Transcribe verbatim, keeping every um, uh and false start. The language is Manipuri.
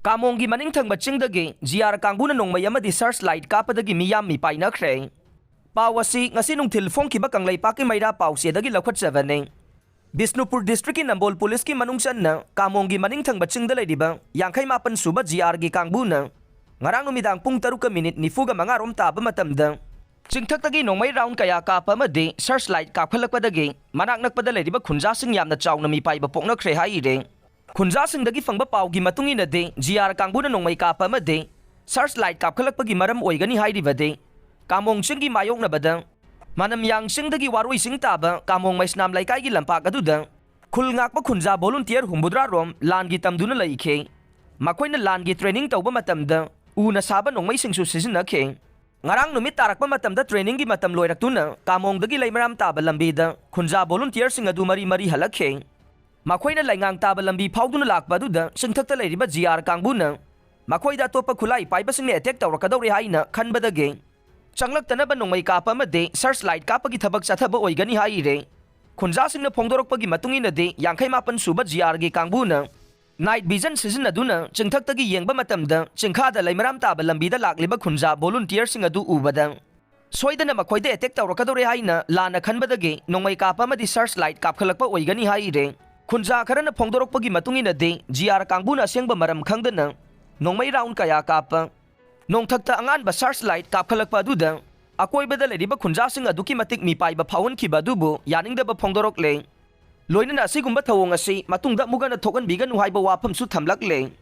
ꯀꯥꯃꯣꯡꯒꯤ ꯃꯅꯤꯡ ꯊꯪꯕ ꯆꯤꯡꯗꯒꯤ ꯖꯤ ꯑꯥꯔ ꯀꯥꯡꯕꯨꯅ ꯅꯣꯡꯃꯩ ꯑꯃꯗꯤ search light ꯀꯥꯞꯄꯗꯒꯤ ꯃꯤꯌꯥꯝ ꯃꯤꯄꯥꯏꯅꯈ꯭ꯔꯦ꯫ ꯄꯥꯎ ꯑꯁꯤ ꯉꯁꯤ ꯅꯨꯡꯊꯤꯜ ꯐꯣꯡꯈꯤꯕ ꯀꯪꯂꯩꯄꯥꯛꯀꯤ ꯃꯩꯔꯥ ꯄꯥꯎꯆꯦꯗꯒꯤ ꯂꯧꯈꯠꯆꯕꯅꯤ꯫ ꯕꯤꯁꯅꯨꯄꯨꯔ district ꯀꯤ ꯅꯝꯕꯣꯜ ꯄꯨꯂꯤꯁꯀꯤ ꯃꯅꯨꯡ ꯆꯟꯅ ꯀꯥꯃꯣꯡꯒꯤ ꯃꯅꯤꯡ ꯊꯪꯕ ꯆꯤꯡꯗ ꯂꯩꯔꯤꯕ ꯌꯥꯡꯈꯩ ꯃꯥꯄꯟ ꯁꯨꯕ ꯖꯤ ꯑꯥꯔꯒꯤ ꯀꯥꯡꯕꯨꯅ ꯉꯔꯥꯡ ꯅꯨꯃꯤꯗꯥꯡ ꯄꯨꯡ ꯇꯔꯨꯛꯀ ꯃꯤꯅꯤꯠ ꯅꯤꯐꯨꯒ ꯃꯉꯥ ꯔꯣꯝ ꯇꯥꯕ ꯃꯇꯝꯗ ꯆꯤꯡꯊꯛꯇꯒꯤ ꯅꯣꯡꯃꯩ round ꯀꯌꯥ ꯀꯥꯞꯄ ꯑꯃꯗꯤ search light ꯀꯥꯞꯈꯠꯂꯛꯄꯗꯒꯤ ꯃꯅꯥꯛ ꯅꯛꯄꯗ ꯂꯩꯔꯤꯕ ꯈꯨꯟꯖꯥꯁꯤꯡ ꯌꯥꯝꯅ ꯆꯥꯎꯅ ꯃꯤꯄꯥꯏꯕ ꯄꯣꯛꯅꯈ꯭ꯔꯦ ꯍꯥꯏꯔꯤ꯫ ꯈꯨꯟꯖꯥꯁꯤꯡꯗꯒꯤ ꯐꯪꯕ ꯄꯥꯎꯒꯤ ꯃꯇꯨꯡ ꯏꯟꯅꯗꯤ, ꯖꯤ ꯑꯥꯔ ꯀꯥꯡꯕꯨꯅ ꯅꯣꯡꯃꯩ ꯀꯥꯞꯄ ꯑꯃꯗꯤ search light ꯀꯥꯞꯈꯠꯂꯛꯄꯒꯤ ꯃꯔꯝ ꯑꯣꯏꯒꯅꯤ ꯍꯥꯏꯔꯤꯕꯗꯤ, ꯀꯥꯃꯣꯡ ꯆꯤꯡꯒꯤ ꯃꯥꯌꯣꯛꯅꯕꯗ ꯃꯅꯝꯌꯥꯡ ꯆꯤꯡꯗꯒꯤ ꯋꯥꯔꯣꯏ ꯆꯤꯡ ꯇꯥꯕ ꯀꯥꯃꯣꯡ ꯃꯩꯁꯅꯥꯝ ꯂꯩꯀꯥꯏꯒꯤ ꯂꯝꯄꯥꯛ ꯑꯗꯨꯗ ꯈꯨꯜ ꯉꯥꯛꯄ ꯈꯨꯟꯖꯥ volunteer ꯍꯨꯝꯐꯨꯇꯔꯥ ꯔꯣꯝ ꯂꯥꯟꯒꯤ ꯇꯝꯗꯨꯅ ꯂꯩꯈꯤ꯫ ꯃꯈꯣꯏꯅ ꯂꯥꯟꯒꯤ training ꯇꯧꯕ ꯃꯇꯝꯗ ꯎꯅ ꯁꯥꯕ ꯅꯣꯡꯃꯩꯁꯤꯡꯁꯨ ꯁꯤꯖꯤꯟꯅꯈꯤ꯫ ꯉꯔꯥꯡ ꯅꯨꯃꯤꯠ ꯇꯥꯔꯛꯄ ꯃꯇꯝꯗ training ꯒꯤ ꯃꯇꯝ ꯂꯣꯏꯔꯛꯇꯨꯅ ꯀꯥꯃꯣꯡꯗꯒꯤ ꯂꯩꯃꯔꯥꯝ ꯇꯥꯕ ꯂꯝꯕꯤꯗ ꯈꯨꯟꯖꯥ volunteer ꯁꯤꯡ ꯑꯗꯨ ꯃꯔꯤ ꯃꯔꯤ ꯍꯜꯂꯛꯈꯤ꯫ ꯃꯈꯣꯏꯅ ꯂꯩꯉꯥꯡ ꯇꯥꯕ ꯂꯝꯕꯤ ꯐꯥꯎꯗꯨꯅ ꯂꯥꯛꯄ ꯑꯗꯨꯗ ꯆꯤꯡꯊꯛꯇ ꯂꯩꯔꯤꯕ ꯖꯤ ꯑꯥꯔ ꯀꯥꯡꯕꯨꯅ ꯃꯈꯣꯏꯗ ꯑꯇꯣꯞꯄ ꯈꯨꯠꯂꯥꯏ ꯄꯥꯏꯕꯁꯤꯡꯅ attack ꯇꯧꯔꯛꯀꯗꯧꯔꯦ ꯍꯥꯏꯅ ꯈꯟꯕꯗꯒꯤ ꯆꯪꯂꯛꯇꯅꯕ ꯅꯣꯡꯃꯩ ꯀꯥꯞꯄ ꯑꯃꯗꯤ search light ꯀꯥꯞꯄꯒꯤ ꯊꯕꯛ ꯆꯠꯊꯕ ꯑꯣꯏꯒꯅꯤ ꯍꯥꯏꯔꯦ꯫ ꯈꯨꯟꯖꯥꯁꯤꯡꯅ ꯐꯣꯡꯗꯣꯔꯛꯄꯒꯤ ꯃꯇꯨꯡ ꯏꯟꯅꯗꯤ, ꯌꯥꯡꯈꯩ ꯃꯥꯄꯟ ꯁꯨꯕ ꯖꯤ ꯑꯥꯔꯒꯤ ꯀꯥꯡꯕꯨꯅ night vision ꯁꯤꯖꯤꯟꯅꯗꯨꯅ ꯆꯤꯡꯊꯛꯇꯒꯤ ꯌꯦꯡꯕ ꯃꯇꯝꯗ ꯆꯤꯡꯈꯥꯗ ꯂꯩꯃꯔꯥꯝ ꯇꯥꯕ ꯂꯝꯕꯤꯗ ꯂꯥꯛꯂꯤꯕ ꯈꯨꯟꯖꯥ volunteer ꯁꯤꯡ ꯑꯗꯨ ꯎꯕꯗ ꯁꯣꯏꯗꯅ ꯃꯈꯣꯏꯗ attack ꯇꯧꯔꯛꯀꯗꯧꯔꯦ ꯍꯥꯏꯅ ꯂꯥꯟꯅ ꯈꯟꯕꯗꯒꯤ ꯅꯣꯡꯃꯩ ꯀꯥꯞꯄ ꯑꯃꯗꯤ search light ꯀꯥꯞꯈꯠꯂꯛꯄ ꯑꯣꯏꯒꯅꯤ ꯍꯥꯏꯔꯦ꯫ ꯈꯨꯟꯖꯥ ꯈꯔꯅ ꯐꯣꯡꯗꯣꯔꯛꯄꯒꯤ ꯃꯇꯨꯡ ꯏꯟꯅꯗꯤ, ꯖꯤ ꯑꯥꯔ ꯀꯥꯡꯕꯨꯅ ꯑꯁꯦꯡꯕ ꯃꯔꯝ ꯈꯪꯗꯅ ꯅꯣꯡꯃꯩ round ꯀꯌꯥ ꯀꯥꯞꯄ, ꯅꯣꯡꯊꯛꯇ ꯑꯉꯥꯟꯕ search light ꯀꯥꯞꯈꯠꯂꯛꯄ ꯑꯗꯨꯗ ꯑꯀꯣꯏꯕꯗ ꯂꯩꯔꯤꯕ ꯈꯨꯟꯖꯥꯁꯤꯡ ꯑꯗꯨꯛꯀꯤ ꯃꯇꯤꯛ ꯃꯤꯄꯥꯏꯕ ꯐꯥꯎꯍꯟꯈꯤꯕ ꯑꯗꯨꯕꯨ ꯌꯥꯅꯤꯡꯗꯕ ꯐꯣꯡꯗꯣꯔꯛꯂꯦ꯫ ꯂꯣꯏꯅꯅ ꯑꯁꯤꯒꯨꯝꯕ ꯊꯧꯑꯣꯡ ꯑꯁꯤ ꯃꯇꯨꯡꯗ ꯑꯃꯨꯛ ꯍꯟꯅ ꯊꯣꯛꯍꯟꯕꯤꯒꯅꯨ ꯍꯥꯏꯕ ꯋꯥꯐꯝꯁꯨ ꯊꯝꯂꯛꯂꯦ꯫